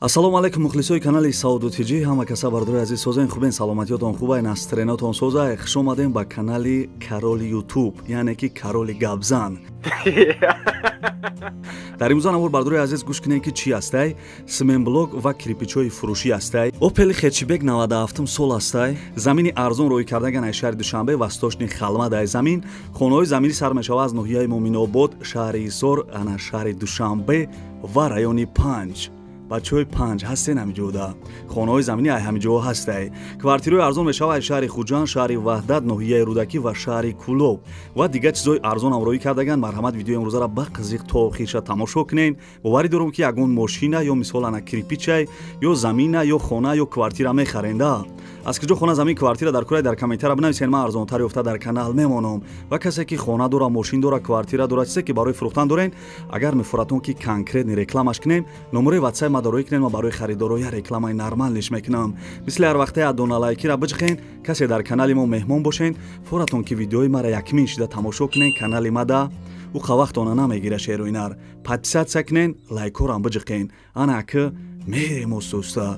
Ассалому алайкум мухлисои канали Сауду ТЖ, ҳама каса бардори азиз созен, хубен, саломатиётон хубай, настренотон созай. Хуш омадем ба канали Кароли Ютуб, яъне ки Кароли Гапзан. Дар имрӯза навор бардори азиз гӯш кунем ки чӣ ҳастай? Симентблок ва кирпичҳои фурӯшӣ ҳастай. Опел Хэтчбек 97 сол ҳастай. Замини арзон рӯй кардаган аз шаҳри Душанбе, Восточный Халма дар замин. Хонаҳои заминӣ сар мешавад аз ноҳияи Муминобод, шаҳри Ҳисор, ана шаҳри Душанбе ва райони 5. Бачаҳои 5 ҳастен ҳамиҷода. Хонаҳои заминӣ ай ҳамиҷоҳо ҳастай. Квартираҳои арзон мешавад аз шаҳри Хуҷанд, шаҳри Ваҳдат, ноҳияи Рӯдакӣ ва шаҳри Кӯлоб ва дигар чизҳои арзон ҳамроҳӣ кардаган. Марҳамат, видеои имрӯзаро ба қизиқ то охирша тамошо кунен. Боварӣ дорам ки ягон мошина ё мисол ана кирпичай ё замина ё хона ё квартира мехаренда. Аз куҷо хона, замин, квартира дар курай дар комментария бинависен, ман арзонтар ёфта дар канал мемонам. Ва касе ки хона дора, мошин дора, квартира дора, чизе ки барои фурӯхтан дорен, агар мефуратон ки конкретни рекламаш кунем, номерои ватсап ма дароӣ кунем, ма барои харидоро я рекламаи нормалниш мекунам. Мисли ҳар вақте адона лайкира биҷиқен, касе дар канали мо меҳмон бошен, фуратон ки видеои мара якмин шида тамошо кунен, канали мада ӯ қавақтона намегира шеруинар. Подписатсия кунен, лайкорам биҷиқен. Ана аки мерем устуста.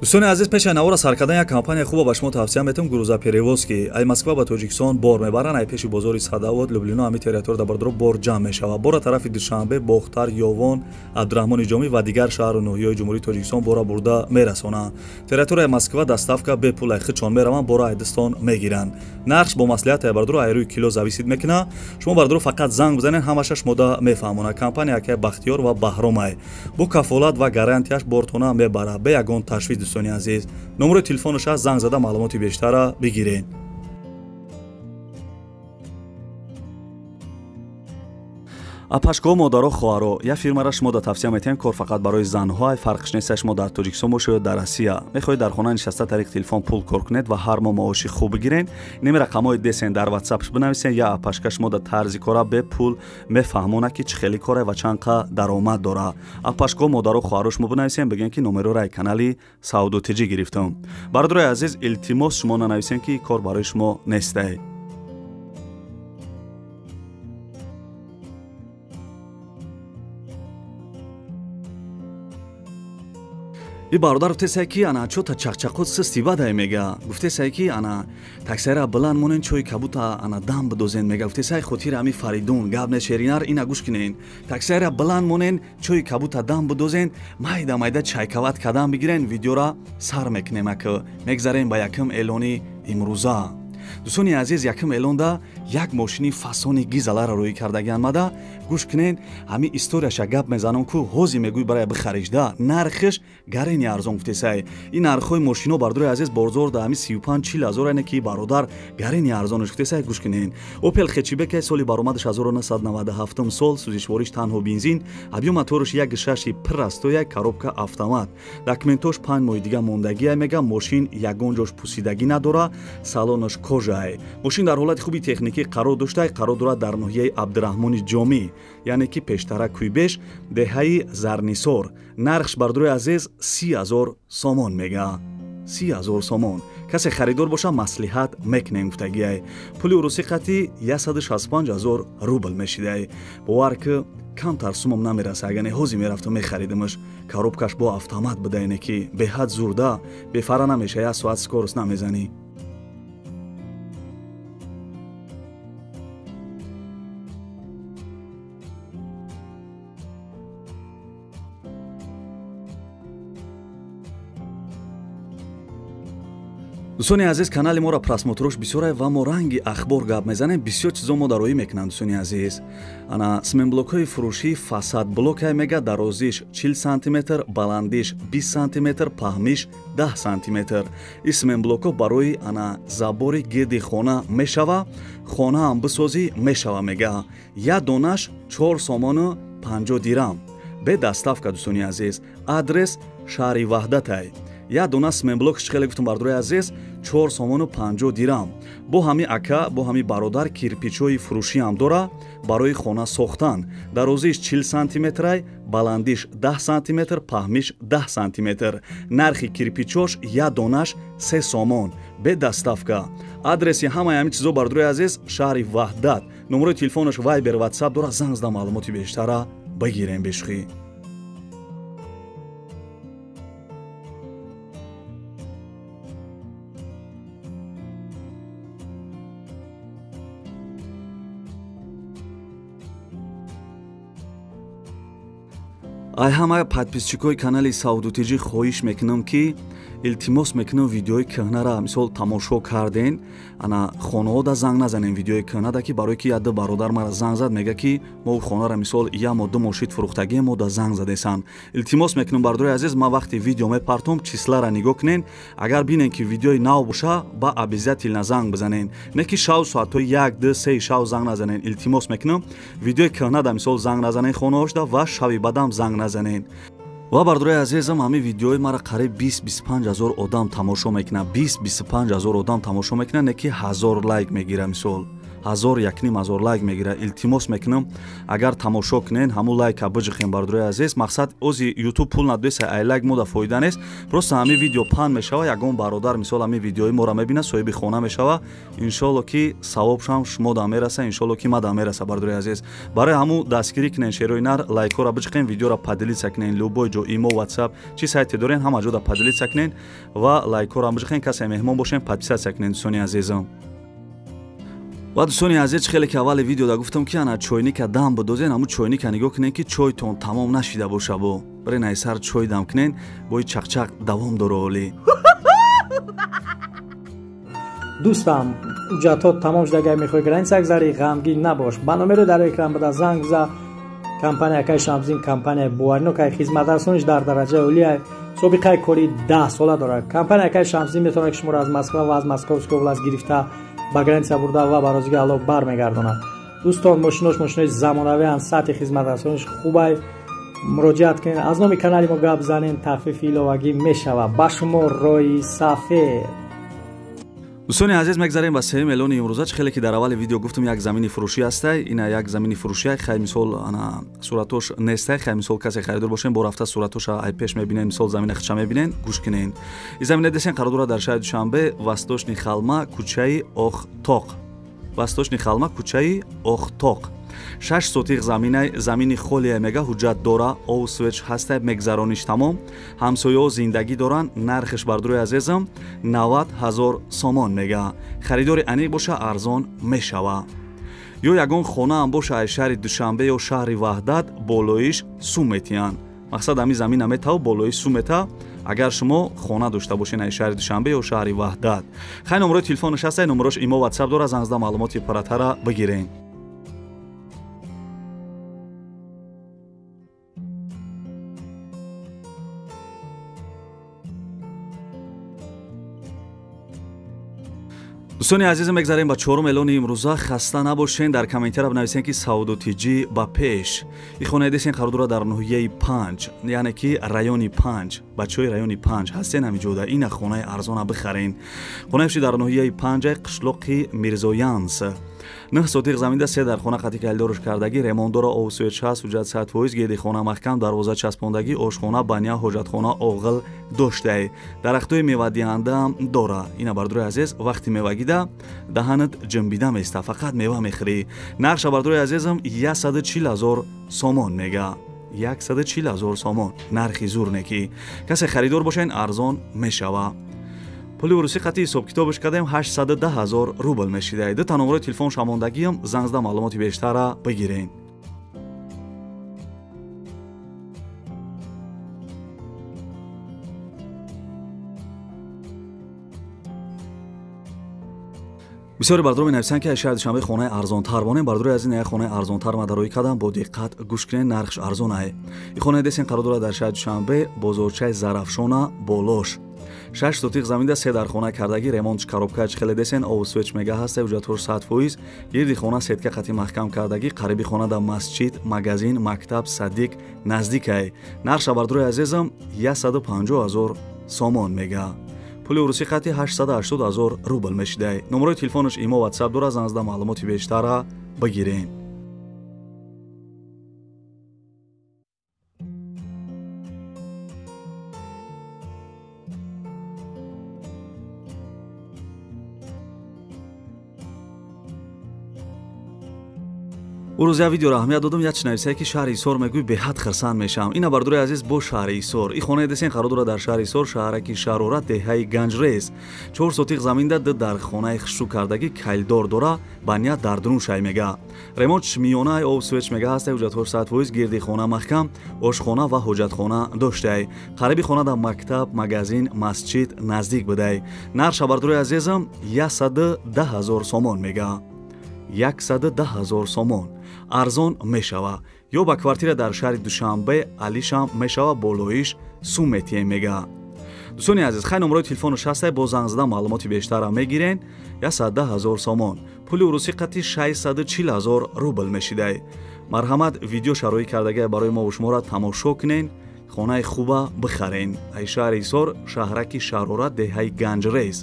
Дӯстони азиз, пеш аз навора сар кардан як компания хуба ба шумо тавсия метавам, грузоперевозки. Ай Москва ба Тоҷикистон бор мебаранд, ай пеши бозори Садовод, Люблино, ҳами территория бардоро бор ҷамъ мешавад. Бора тарафи Душанбе, Бохтар, Ёвон, Абдураҳмони Ҷомӣ ва дигар шаҳру ноҳияҳои Ҷумҳурии Тоҷикистон бора бурда мерасонанд. Территорияи Москва доставка бепул, ай худшон мераванд, бора ай дастон мегиранд. Нархш бо маслиҳат ай бардоро ай рӯи кило зависит мекунад. Шумо бардоро фақат занг бизанед, ҳамаша шумода мефаҳмонад. Компания акай Бахтиёр ва Баҳромай. Бо кафолат ва гарантияш бортона мебарад, бе ягон ташвиш. Дӯстони азиз, номерои телефонаш аст, занг зада маълумоти бештара бигиред. Апашкоҳо, модаро, хоҳаро, як фирмаро шумо да тавсия метиҳем, кор фақат барои занҳо, фарқш нест шумо дар Тоҷикистон бошед ё дар Россия. Мехоҳед дар хона нишаста тариқи телефон пул кор кунед ва ҳар моҳ маоши хуб бигиред, ними рақамҳои десен дар ватсапш бинависен, я апашка шумо да тарзи кора бепул мефаҳмонад ки чӣ хели коре ва чанд қа даромад дора. Апашкоҳо, модаро, хоҳаро шумо бинависен, бигӯен ки номероро ай канали Сауду ТЖ гирифтам. Бародарои азиз, илтимос шумо нанависен ки кор барои шумо нестай. И бародар гуфтесай ки ана чота чақчақот систи бадай мега. Гуфтесай ки ана таксайра баланд монен, чои кабута ана дам бидозен мега. Гуфтесай хотири ҳами Фаридун гап не шеринар, ина гӯш кунен. Таксайра баланд монен, чои кабута дам бидозен, майда майда чайкават кадан бигирен, видеора сар мекунем ака. Мегзарем ба якум эълони имрӯза. Дӯстони азиз, якум эълонда як мошини фасони гизаларо рӯй кардагиан мада. Гӯш кунен, ҳами историяша гап мезанам ку ҳози мегӯй барая бихарижда, нархиш гарени арзон гуфтесай. Ин нархҳои мошино бардори азиз бозор да ҳами 35-40 ҳазор айне ки бародар гарени арзонаш гуфтесай. Гӯш кунен, Опел Хэтчбек соли баромадаш 1997 сол, сӯзишвориш танҳо бензин, объём мотораш 1.6 пир аст, як коробка автомат. Документош 5 моҳи дига мондагия мега, мошин ягон ҷош пусидагӣ надора, салонаш кожа. Мошин дар ҳолати хуби техникӣ қарор дошта, қарор дорад дар ноҳияи Абдураҳмони Ҷомӣ, яъне ки пештара Кӯйбеш, деҳаи Зарнисор. Нархш бардорои азиз 30 ҳазор сомон мега. 30 ҳазор сомон. Касе харидор боша маслиҳат мекунем гуфтагиай. Пули урусӣ қатъи 165 ҳазор рубл мешидай. Бовар ки камтар сумом намераса, агар не ҳози мерафту мехаридимаш. Коробкаш бо автомат будайне ки беҳад зурда, бефара намеша, як соат скорост намезанӣ. Дӯстони азиз, канали моро просмотрош бисёр ва мо ранги ахбор гап мезанем, бисёр чизо мо дароӣ мекунанд. Дӯстони азиз, ана симентблокҳои фурӯшӣ фасад блокай мега, дарозиш 40 сантиметр, баландиш 20 сантиметр, паҳмиш 10 сантиметр. Ин симентблокҳо барои ана забори гирди хона мешава, хонаам бисозӣ мешава мега. Як донаш 4 сомону 50 дирам. Бе доставка, дӯстони азиз. Адрес шаҳри Ваҳдатай. Як дона сменблокш хеле гуфтум бардорои азиз 4 сомону 50 дирам. Бо ҳами ака, бо ҳами бародар кирпичҳои фурӯшӣ ҳам дора барои хона сохтан. Дарозиш 40 сантиметрай, баландиш 10 сантиметр, паҳмиш 10 сантиметр. Нархи кирпичош як донаш 3 сомон. Бе доставка. Адреси ҳамаи ҳамин чизо бардорои азиз шаҳри Ваҳдат. Номерои телефонаш Viber, WhatsApp дора, занг зада маълумоти бештара бигирем бешухӣ. Ай ҳама подписчикои канали Савдутиҷӣ хоҳиш мекунам ки илтимос мекунам видеои кӯҳнара мисол тамошо карден, ана хонаҳода занг назанем видеои кӯҳнада, ки барое ки як ду бародар мара занг зад, мега ки мо хонара мисол як моҳ ду моҳ шид фурӯхтагием, мо да занг задесан. Илтимос мекунам бардорои азиз, ман вақте видео мепартом числара нигоҳ кунен, агар бинен ки видеои нав боша, ба обязательно занг бизанен, не ки шав соатҳои 1 2 3 шав занг назанен. Илтимос мекунам видеои кӯҳнада мисол занг назанен хонаҳошда ва шави бадам занг назанен. Ва бардорои азизам, ҳамин видеои мара қариб 20-25 ҳазор одам тамошо мекунад, 20-25 ҳазор одам тамошо мекунад, не ки 1000 лайк мегира, мисол 1000 1500 лайк мегира. Илтимос мекунам агар тамошо кунен ҳамун лайка биҷихен бардорои азиз. Мақсад ози ютуб пул надоеса, ай лайк мода фоида нест, просто ҳамин видео панд мешава, ягон бародар мисол ҳамин видеои моро мебина, соҳиби хона мешава, иншолло ки савобшам шумо да мераса, иншолло ки ма да мераса бардорои азиз. Барои ҳамун дастгирӣ кунен шерои нар, лайкҳоро биҷиқен, видеоро поделиться кунен, любой ҷо имо, ватсап чӣ сайте дорен ҳама ҷода поделиться кунен ва лайкҳоро биҷиқен. Касе меҳмон бошен подписаться кунен дӯстони азизам. Ва дӯстони азиз, хеле ки аввали видеода гуфтам ки ана чойника дам бидозен, ҳамун чойника нигоҳ кунен ки чойтон тамом нашида боша, бо бирен ай сар чой дам кунен, бои чақчақ давом дора олӣ. Дӯстам, ҳуҷҷатҳо тамом шуда, агар мехоҳӣ граница гузарӣ, ғамгин набош. Ба номеро дар экран буда занг биза. Компания Акай Шамсиддин компания боваринок, хизматрасониш дар дараҷаи олия, собиқаи кори 10 сола дорад. Компания Акай Шамсиддин метавонад ки шуморо аз Москва ва аз Московской област гирифта ба граница бурда ва ба розиги Аллоҳ бармегардонад. Дӯстон, мошинош мошинои замонавианд, сатҳи хизматрасониш хубай. Муроҷиат кунед, аз номи канали мо гап занен, тахфифи иловагӣ мешавад. Ба шумо роҳи сафед. Дӯстони азиз, мегзарем ба сеюм эълони имрӯза. Чӣ хеле ки дар аввали видео гуфтум, як замини фурӯшӣ ҳастай. Ина як замини фурӯшия, хай мисол ана суратош нестай, хай мисол касе харидор бошен, бо рафта суратоша ай пеш мебинен, мисол замина хича мебинен, гӯш кунен. Ин замина десен қарор дорад дар шаҳри Душанбе, Восточный Халма, кӯчаи Охтоқ. Восточный Халма, кӯчаи Охтоқ. 6 сотиқ замини холия мега, ҳуҷҷат дора, ов свеч ҳастай, мегзарониш тамом. Ҳамсояҳо зиндагӣ доранд, нархиш бардорои азизам 90 ҳазор сомон мега. Харидори аниқ боша арзон мешава. Ё ягон хонаам боша ай шаҳри Душанбе ё шаҳри Ваҳдат, болоиш сум метиҳанд. Мақсад ҳамин замина метав, болоиш сум мета, агар шумо хона дошта бошед ай шаҳри Душанбе ё шаҳри Ваҳдат. Хай номерои телефонаш ҳастай, номерош имо, ватсап дора, занг зада маълумоти пурратара бигирен. Дӯстони азиз, мегзарем ба чорум эълони имрӯза. Хаста набошен, дар комментария бинависен ки Савдутиҷӣ ба пеш. Ин хонаи десен қарор дорад дар ноҳияи 5, яъне ки райони 5. Бачаҳои райони 5 ҳастен ҳамин ҷода, ина хонаи арзона бихарен. Хонаи ши дар ноҳияи 5, қишлоқи Мирзоянс. 9 сотиқ заминда, 3 дар хона қати калидорш кардагӣ, ремонт дора, ов свет ҳаст, ҳуҷҷат 100%, геди хона маҳкам, дарвоза часпондагӣ, ошхона, баня, ҳоҷатхона, оғил доштай. Дарахтҳои мевадиҳандаам дора. Ина бардорои азиз, вақти мевагида даҳанат ҷимбида места, фақат мева мехӯрӣ. Нархша бардорои азизам 140 ҳазор сомон мега. 140 ҳазор сомон нархи зур неки. Касе харидор бошен арзон мешава. Пули урусӣ қати ҳисобкитобаш кардем 810 ҳазор рубл мешида. Ду та номерои телефон шамондагиам, занг зада маълумоти бештара бигирен. Бисёре бардор менависанд ки аз шаҳри Душанбе хонаи арзонтар бонем. Бардори аз ин як хонаи арзонтар ма дароӣ кардам, бо диққат гӯш кунед, нархш арзон ай. Ин хонаи десен қарор дорад дар шаҳри Душанбе, бозорчаи Зарафшона, болош. 6 сотиқ заминда, 3 дар хона кардагӣ, ремонтш коробкач хеле десен, ов свеч мега ҳаста, ҳуҷҷатҳош 100%, гирди хона сетка қати маҳкам кардагӣ, қариби хона да масҷид, магазин, мактаб, садик наздикай. Нархша бардори азизам 150 ҳазор сомон мега. Пули урусӣ қати 880 ҳазор рубл мешидай. Номерои телефонаш имо ватсап дора, занг зада маълумоти бештара бигирен. Ӯ рӯз як видеоро аҳамият додам, як чӣ нависае ки шаҳри Ҳисор мегӯй, беҳад хирсанд мешавам. Ина бардори азиз бо шаҳри Ҳисор. И хонаи десен қарор дорад дар шаҳри Ҳисор, шаҳраки Шарора, деҳаи Ганҷрез. 4 сотиқ заминда ду дар хонаи хушрӯ кардагӣ кайлдор дора, ба ният дар дурун шай мега. Ремонт миёнаи об свеч мега ҳастай, ҳуҷҷатҳош 100%, гирди хона маҳкам, ошхона ва ҳоҷатхона доштай. Қариби хона дар мактаб, магазин, масҷид наздик будай. Нарша бардори азизам 110 ҳазор сомон мега. 110 ҳазор сомон. Арзон мешава. Ё ба квартира дар шаҳри Душанбе алишам мешава, болоиш сум метиҳем мега. Дӯстони азиз, хай номерои телефонаш ҳастай, бо занг зада маълумоти бештарро мегирен. 110 ҳазор сомон. Пули урусӣ қати 640 ҳазор рубл мешидай. Марҳамат, видео шароӣ кардагия барои мо шуморо тамошо кунен, хонаи хуба бихарен. Ай шаҳри Ҳисор, шаҳраки Шарора, деҳаи Ганҷрез.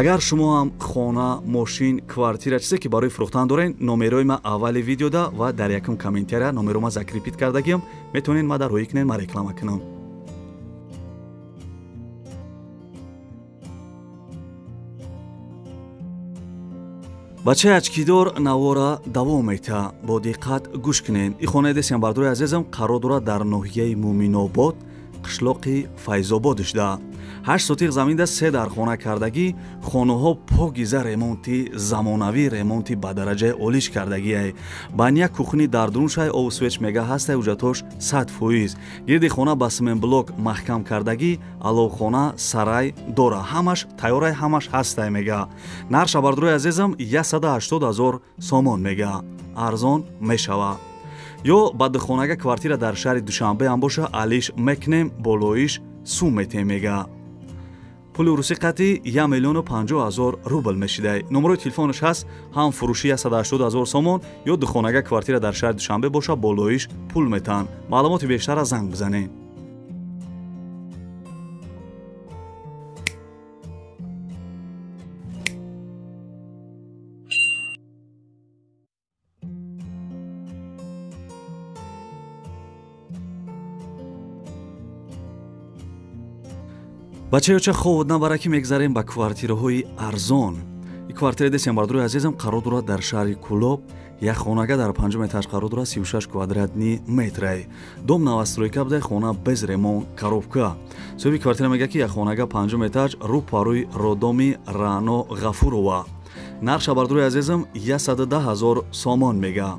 Агар шумо ҳам хона, мошин, квартира, чизе ки барои фурӯхтан дорен, номерои ма аввали видеода ва дар якум комментария номеро ма закрепить кардагиам, метавонед ма дар роӣ кунед, ма реклама кунам. Бачаи ачкидор навора давом мета, бо диққат гӯш кунед. И хонаи десиам бардори азизам қарор дорад дар ноҳияи Муминобод, қишлоқи Файзобод шуда. 8 сотиқ заминда 3 дар хона кардагӣ, хонаҳо покиза ремонти замонавӣ, ремонти ба дараҷаи олиш кардагиай. Баня кухни дар дуруншай, об свеч мега ҳастай, ҳуҷҷатҳош 100%. Гирди хона ба симентблок маҳкам кардагӣ, аловхона, сарай дора, ҳамаш тайёрай, ҳамаш ҳастай мега. Нарша бардорои азизам 180 ҳазор сомон мега. Арзон мешава. Ё ба духонага квартира дар шаҳри Душанбе ҳам боша, алиш мекунем, болоиш сум метем мега. Пули урусӣ қати 1 миллиону 50 ҳазор рубл мешидай. Номерои телефонаш ҳаст, ҳам фурӯши 180 ҳазор сомон ё духонага квартира дар шаҳри Душанбе боша, болоиш пул метаҳанд. Маълумоти бештарро занг бизанед. Бачаёча ховуд набара ки мегзарем ба квартираҳои арзон. И квартира десем бардорои азизам қарор дорад дар шаҳри Кулоб, як хонага дар 5 этаж қарор дорад, 36 квадратни метрай. Дом новостройка буда, хона без ремонт, коробка. Соҳиби квартира мега ки як хонага 5 этаж рӯ па рӯи родоми Рано Ғафурова. Нарша бардорои азизам 110 ҳазор сомон мега.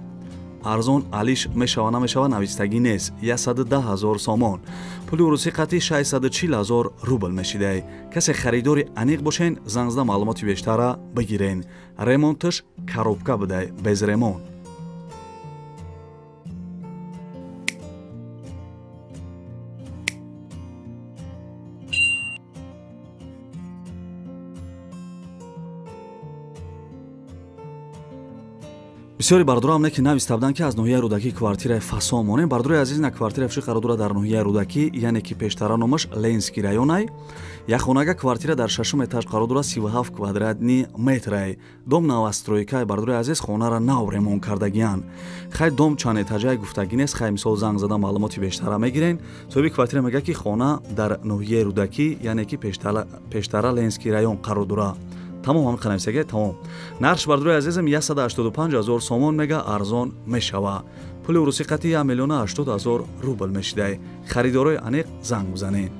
Арзон алиш мешава намешава навистагӣ нест. 110 ҳазор сомон. Пули урусӣ қати 640 ҳазор рубл мешидай. Касе харидори аниқ бошен, занг зада маълумоти бештарра бигирен. Ремонташ коробка будай, без ремонт. Бисёри бардорам не ки нависта буданд ки аз ноҳияи Рӯдакӣ квартираи фасон монем. Бардори азиз, на квартираи фуши қарор дорад дар ноҳияи Рӯдакӣ, яъне ки пештара номаш Ленский районай. Як хонага квартира дар 6 этаж қарор дорад, 37 квадратни метрай. Дом новостройкай, бардори азиз, хонара нав ремонт кардагиянд. Хай дом чанд этажай гуфтагӣ нест, хай мисол занг зада маълумоти бештара мегирен. Соҳиби квартира мегӯяд ки хона дар ноҳияи Рӯдакӣ, яъне ки пештара Ленский район қарор дорад. Тамом ҳамин қанависагия тамом. Нархш бардорои азизам 185 ҳазор сомон мега, арзон мешава. Пули урусӣ қати 1 миллиону 80 ҳазор рубл мешидай. Харидорои аниқ занг бизанед.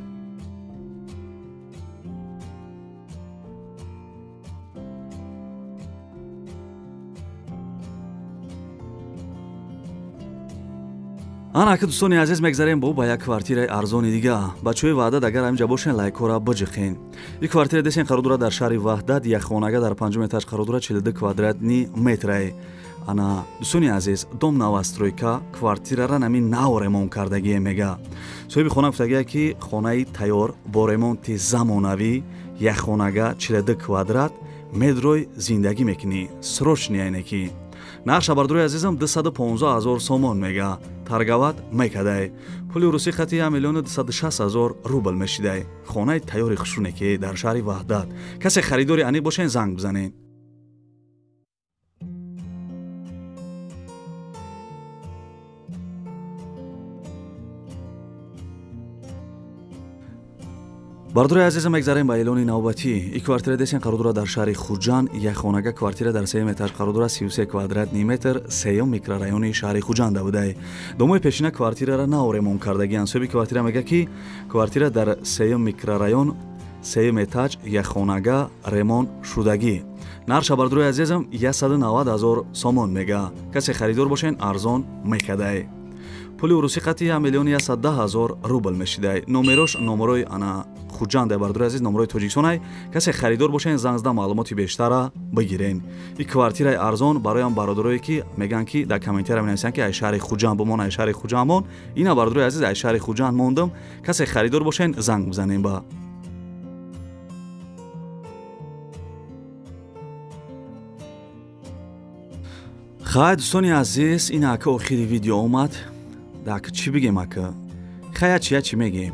Ана ака дӯстони азиз, мегзарем бо ба як квартираи арзони дига. Бачаҳои Ваҳдат, агар ҳаминҷа бошен, лайкҳоро биҷиқен. И квартира десен қарор дорад дар шаҳри Ваҳдат, як хонага дар 5 этаж қарор дорад, 42 квадратни метрай. Ана дӯстони азиз, дом новостройка, квартирара нами нав ремонт кардагие мега. Соҳиби хона гуфтагия ки хонаи тайёр бо ремонти замонавӣ, як хонага 42 квадрат, медрой зиндагӣ мекунӣ, срочный айне ки. Нарша бардорои азизам 215 ҳазор сомон мега. торговать мекадай. Пули русӣ қати 1 миллиону 260 ҳазор рубл мешидай. Хонаи тайёри хушруне ки дар шаҳри Ваҳдат. Касе харидори аниқ бошен, занг бизанед. Бардори азизам, мегзарем ба эълони навбатӣ. И квартира десен қарор дорад дар шаҳри Хуҷанд, як хонага квартира дар сеюм этаж қарор дорад, 33 квадратный метр, сеюм микрорайони шаҳри Хуҷанда будай. Домои пешина квартирара нав ремонт кардагианд. Соҳиби квартира мега, ки квартира дар сеюм микрорайон, сеюм этаж, як хонага ремонт шудагӣ. Нарша, бардори азизам, 190 ҳазор сомон мега. Касе харидор бошен, арзон мекадай. Пули урусӣ қати 1 миллиону 110 ҳазор рубл мешидай. Номерош номерои ана Хуҷанда, бардори азиз, номерои Тоҷикистонай. Касе харидор бошен, занг зада маълумоти бештара бигирен. И квартираи арзон бароям бародарое ки мегӯянд, ки дар комментария менависанд, ки ай шаҳри Хуҷанд бимон, ай шаҳри Хуҷанд мон. Ина, бардори азиз, ай шаҳри Хуҷанд мондам. Касе харидор бошен, занг бизанем ба. Хай, дӯстони азиз, ин ака охири видео омад. Дака чӣ бигем, ака? Хай, чия чӣ мегем?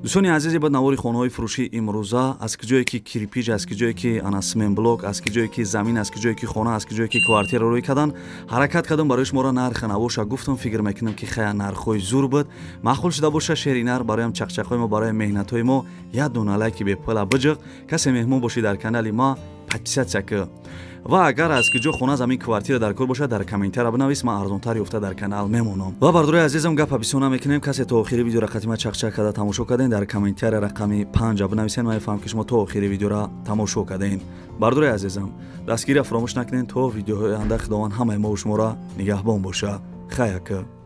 Дӯстони азиз, ба навори хонаҳои фурӯшии имрӯза, аз киҷое ки кирпич, аз киҷое ки ана сменблок, аз киҷое ки замин, аз киҷое ки хона, аз киҷое ки квартира рӯй кардан, ҳаракат кардам барои шуморо нарха навоша гуфтам. Фикр мекунам, ки хая нархҳои зур буд, маъқул шуда боша. Шеринар бароям чақчақҳои мо, барои меҳнатҳои мо як дона лайки бепула биҷиқ. Касе меҳмон бошӣ дар канали ма, подписаться ки. Ва агар аз киҷо хона, замин, квартира дар кор бошад, дар комментария бинавис, ман арзонтар ёфта дар канал мемонам. Ва бардорои азизам, гапа бисёр намекунем. Касе то охири видеора қатима чақчақ карда тамошо кардем, дар комментария рақами 5 бинависен, ман мефаҳмам, ки шумо то охири видеора тамошо кардем. Бардорои азизам, дастгирия фаромӯш накунед. То видеоҳои оянда Худованд ҳамаи мову шуморо нигаҳбон боша. Хай, ака.